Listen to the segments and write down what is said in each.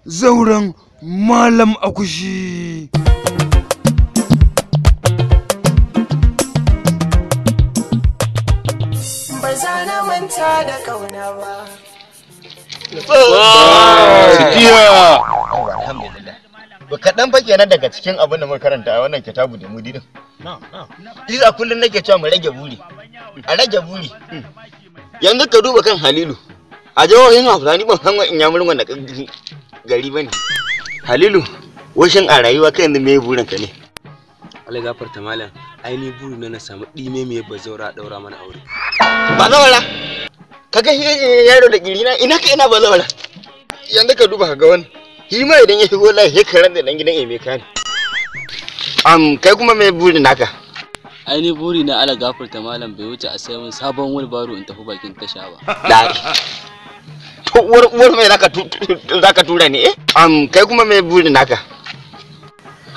Zauren Malam Akushi. Ba za na manta da kauna ba. Alhamdulillah. Ba kaɗan fa kenan daga cikin abin da muka karanta a wannan kitabu da mudi din. Isa kullum nake cewa mu rage buri. A rage buri. Yanzu ka duba kan Halilu. A jihohin Hausa ni ban san wa inyamurin wanda gari bane. Halilu, washin a rayuwa kai yanzu me burin ka ne? Allah gafarta malam, ai ni buri na samu ɗime mai bazaura daura mana aure. Bazawara? Kaga yaro da kirina ina ka ina bazawara. Yanzu ka duba ka ga wani. Shi ma idan ya shigo layi sai ka rantsa dan gidan Emeka ne. Kai kuma me burin naka? Ai ni buri na Allah gafarta malam bai wuce a sai mun sabon wheelbarrow in tafi bakin tasha ba. Da. To uwar uwar mai zaka tura ne eh? Kai kuma me burin naka?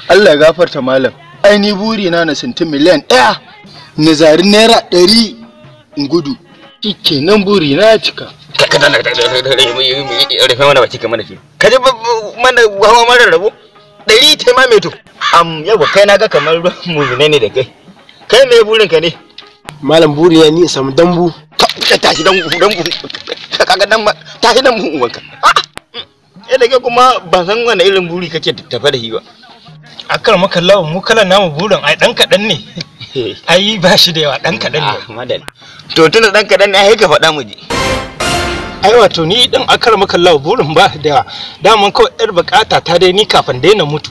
Allah ya gafarta malam. Ai ni buri na na sinti miliyan 1 na zari naira 100 in gudu. Shikenan buri na ya cika. Ka dana rufe mana baki kamar da shi. Ka ji mana hawa mara rabo? 100 ta ma me to. Yawa kai na ga kamar ruwan mumine ne da kai. Kai me burin ka ne? Malam buri na ni in samu dambu. Ka tashi dambu dambu. Kaga dan tashi dambu uwanka. Eh da kai kuma ban san wani irin buri kake tafe da shi ba. Akar maka lawan mu kalan namu burin ai dan kadan ne. Ai ba shi da yawa dan kadan ne. Madal. To tunda dan kadan ne ai ka faɗa mu ji. Ai wato ni din akar maka lawan burin ba da yawa. Daman kawai yar bukata ta dai ni kafin daina mutu.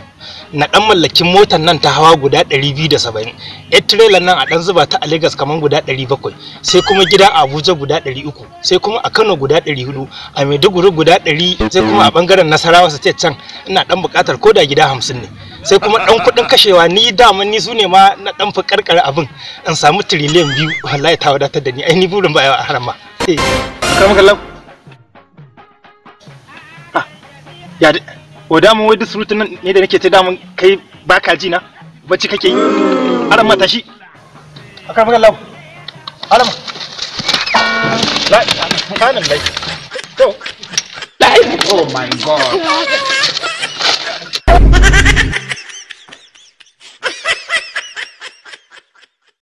Na dan mallakin motar nan ta hawa guda 270. Yar trailer nan a dan zuba ta a Lagos kaman guda 700. Sai kuma gida a Abuja guda 300. Sai kuma a Kano guda 400. A Maiduguri guda 100. Sai kuma a bangaren Nasarawa state can ina dan bukatar koda gida 50 ne. Sai kuma dan kudin kashewa ni daman ni su ne ma na dan fi karkare abin in samu trillion 2 wallahi ta wadatar da ni. Ai ni burin ba yawa a harama. Kar ya o damun wai duk surutun nan ne da nake ta damun kai baka ji na bacci kake yi aran mata shi akan maka lau aran la kanan lai to Oh my God.